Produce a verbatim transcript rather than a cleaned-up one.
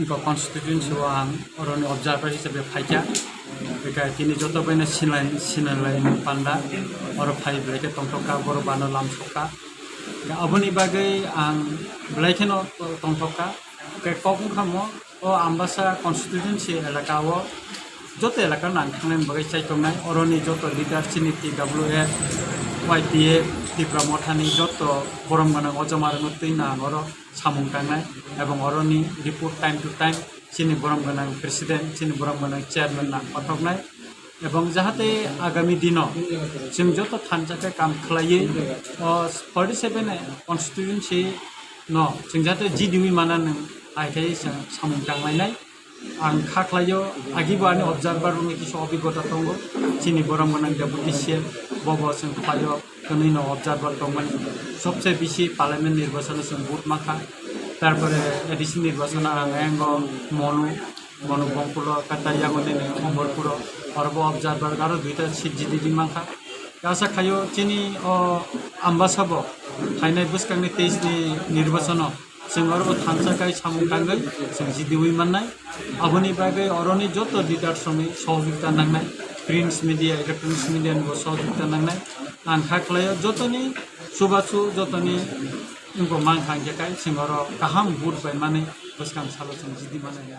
Wngkha constituency o ang oroni observer hisabe phaikha. Bwkha tini joto baino sinai, sinai lai panda. Oro phai belai khe tongthokha, borok bano lamsokha. Aboni bagwi ang belai kheno tongthokha. Khe kok wngkha mo, o Ambasa constituency elaka o joto elaka nang thangnai bagwi chaitongnai. Oroni joto leader chini T W F, Y T F, Tipra Mothani joto borom gwnang o joma rwngwi twi nang oro samung tangnai, ebong oroni report time to time chini borom gwnang president, chini borom gwnang chairman nang pathoknai, ebong jahate agami dino chwng joto thansa khe kam khlaiwi o forty seven constituency no chwng jahate jidiwi mana nwng hai khai chwng samung tanglainai. Ang kha khlaio, agibo ani observer rokni kisa obigota tongo. Chini borom gwnang deputy C M, bobo chwng khlaio, kwnwi no observer tongmani. Sobse bisi parliament nirbachano chwng vote mankha. Tarpore A D C nirbachano ang engo Monu, Monu Bongkulo, kata yango nini Omorpuro, orobo observer aro duita seat jidi di mankha. Asa khaio chini o Ambasabo phainai bwskangni teis ni nirbachano chwng oro bo thansa kai samung tangwi chwng jidiwi mannai. Aboni bagwi oroni joto leaders rokni sohojogita nangnai, prints media, electronics media ni bo sohojogita nangnai. Ang kha khlaio jotoni chubachu, jotoni wngkha mankha hwnkhe kai chwng oro kaham vote bai manwi bwskang salo chwng jidi mannai.